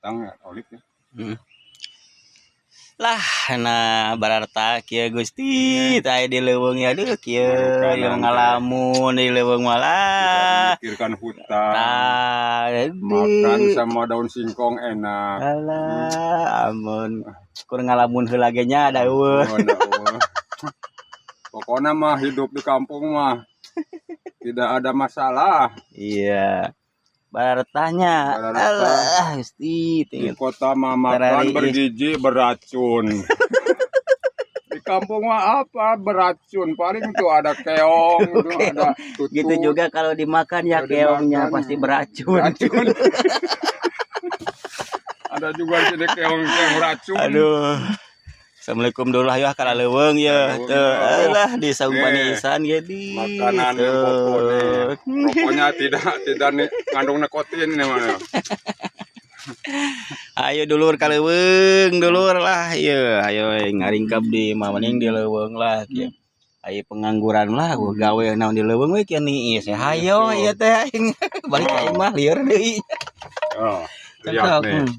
Datang ya, Olik ya. Lah, nah bararta kieu Gusti, tah di leuweung ya, aduh kieu Marukanan yang ngalamun di leuweung Tidak malah. Memikirkan hutang. Tah, Makan aduh. Sama daun singkong enak. Alah, amun kur ngalamun heula ge nya da euweuh. Oh, da euweuh. Pokoknya mah hidup di kampung mah tidak ada masalah. Iya. Barartahnya. Barartah. Alah, Gusti, Di tinggal kota mah makan Terari. Bergizi beracun. Di kampung mah apa beracun? Paling tuh ada keong, tuh ada tutut. Gitu juga kalau dimakan ya. Kalau Keongnya dimakan, pasti beracun. Beracun. Ada juga di sini keong keong racun. Aduh. Assalamualaikum dulu, ayo ka leuweung ya. Leuweung, Tuh, ya. alah di saung Nih, paniisan ge di. makanan Tuh. rokok nih. Rokoknya tidak tidak nih ngandung nikotin ini mana. Ayo dulur ka leuweung dulur lah ieu. Ayo ngaringkep di mah mending di leuweung lah kieu. Ayo pengangguran lah gua gawe naon di leuweung we kieu niis. Hayo ieu teh aing balik ka imah lieur deui. Oh, lihat Cocok. Nih.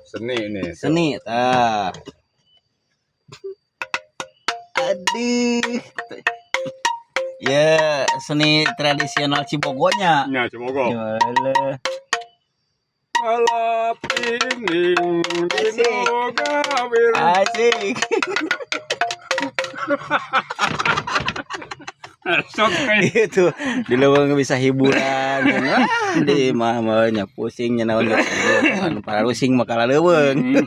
Seni nih. Tuh. Seni tah. Aduh. Ya, seni tradisional Cibogonya. Ya, Cibogo. Yalah. Malapining Asik. Dinogawir. Asik. Sok kayak Itu di leuweung bisa hiburan. Ah, di mah mah nya pusing nya naon gitu. Anu pararusing mah ka leuweung.